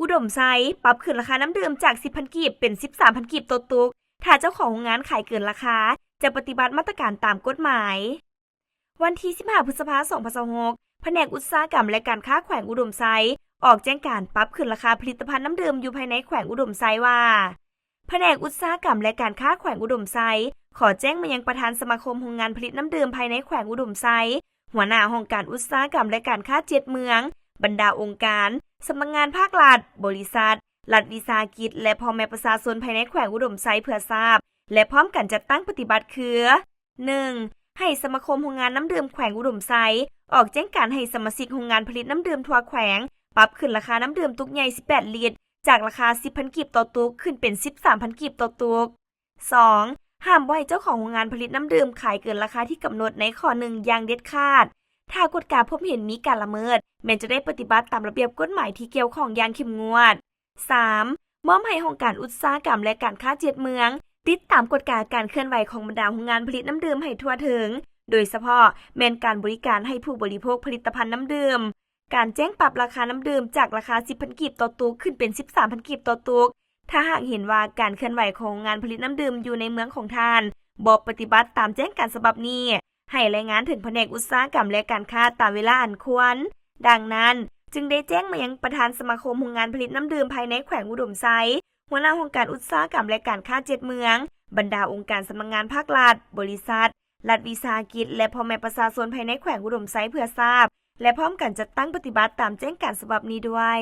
ອຸດົມໄຊ ປັບຂຶ້ນລາຄານ້ຳດື່ມຈາກ ສິບພັນ ກີບ ເປັນ ສິບສາມພັນ ກີບຕໍ່ຕຸກ. ຖ້າເຈົ້າຂອງໂຮງງານຂາຍເກີນລາຄາ ຈະປະຕິບັດມາດຕະການຕາມກົດໝາຍ. ວັນທີ ສິບຫ້າ ພຶດສະພາ ສອງພັນຊາວຫົກ ພະແນກອຸດສາຫະກຳ ແລະ ການຄ້າແຂວງອຸດົມໄຊ ອອກແຈ້ງການປັບຂຶ້ນລາຄາຜະລິດຕະພັນນ້ຳດື່ມຢູ່ພາຍໃນແຂວງອຸດົມໄຊວ່າ ພະແນກອຸດສາຫະກຳ ແລະ ການຄ້າແຂວງອຸດົມໄຊ ຂໍແຈ້ງມາຍັງປະທານສະມາຄົມໂຮງງານຜະລິດນ້ຳດື່ມພາຍໃນແຂວງອຸດົມໄຊ, ຫົວໜ້າຫ້ອງການອຸດສາຫະກຳ ແລະ ການຄ້າ ເຈັດ ເມືອງ, ບັນດາອົງການ, ສຳນັກງານພາກລັດ, ບໍລິສັດ, ລັດວິສາຫະກິດ ແລະ ພໍ່ແມ່ປະຊາຊົນພາຍໃນແຂວງອຸດົມໄຊເພື່ອຊາບ ແລະ ພ້ອມກັນຈັດຕັ້ງປະຕິບັດຄື: ໜຶ່ງ ໃຫ້ສະມາຄົມໂຮງງານນ້ຳດື່ມແຂວງອຸດົມໄຊ ອອກແຈ້ງການໃຫ້ສະມາຊິກໂຮງງານຜະລິດນ້ຳດື່ມທົ່ວແຂວງ ປັບຂຶ້ນລາຄານ້ຳດື່ມຕຸກໃຫຍ່ ສິບແປດ ລິດ ຈາກລາຄາ ສິບພັນ ກີບຕໍ່ຕຸກ ຂຶ້ນເປັນ ສິບສາມພັນ ກີບຕໍ່ຕຸກ. ສອງ ຫ້າມບໍ່ໃຫ້ເຈົ້າຂອງໂຮງງານຜະລິດນ້ຳດື່ມຂາຍເກີນລາຄາທີ່ກຳນົດໃນຂໍ້ ໜຶ່ງ ຢ່າງເດັດຂາດ. ຖ້າກວດກາພົບເຫັນມີການລະເມີດ ແມ່ນຈະໄດ້ປະຕິບັດຕາມລະບຽບກົດໝາຍທີ່ກ່ຽວຂ້ອງຢ່າງເຂັ້ມງວດ. ສາມ ມອບໃຫ້ຫ້ອງການອຸດສາຫະກຳ ແລະ ການຄ້າ ເຈັດ ເມືອງ ຕິດຕາມກວດກາການເຄື່ອນໄຫວຂອງບັນດາໂຮງງານຜະລິດນ້ຳດື່ມໃຫ້ທົ່ວເຖິງ, ໂດຍສະເພາະແມ່ນການບໍລິການໃຫ້ຜູ້ບໍລິໂພກຜະລິດຕະພັນນ້ຳດື່ມ, ການແຈ້ງປັບລາຄານ້ຳດື່ມຈາກລາຄາ ສິບພັນ ກີບຕໍ່ຕຸກ ຂຶ້ນເປັນ ສິບສາມພັນ ກີບຕໍ່ຕຸກ. ຖ້າຫາກເຫັນວ່າການເຄື່ອນໄຫວຂອງໂຮງງານຜະລິດນ້ຳດື່ມຢູ່ໃນເມືອງຂອງທ່ານບໍ່ປະຕິບັດຕາມແຈ້ງການສະບັບນີ້, ໃຫ້ລາຍງານເຖິງພະແນກອຸດສາຫະກຳ ແລະ ການຄ້າຕາມເວລາອັນຄວນ. ດັ່ງນັ້ນ, ຈຶ່ງໄດ້ແຈ້ງມາຍັງປະທານສະມາຄົມໂຮງງານຜະລິດນ້ຳດື່ມພາຍໃນແຂວງອຸດົມໄຊ, ຫົວໜ້າຫ້ອງການອຸດສາຫະກຳ ແລະ ການຄ້າ ເຈັດ ເມືອງ, ບັນດາອົງການສຳນັກງານພາກລັດ, ບໍລິສັດ, ລັດວິສາຫະກິດ ແລະ ພໍ່ແມ່ປະຊາຊົນພາຍໃນແຂວງອຸດົມໄຊເພື່ອຊາບ ແລະ ພ້ອມກັນຈັດຕັ້ງປະຕິບັດຕາມແຈ້ງການສະບັບນີ້ດ້ວຍ.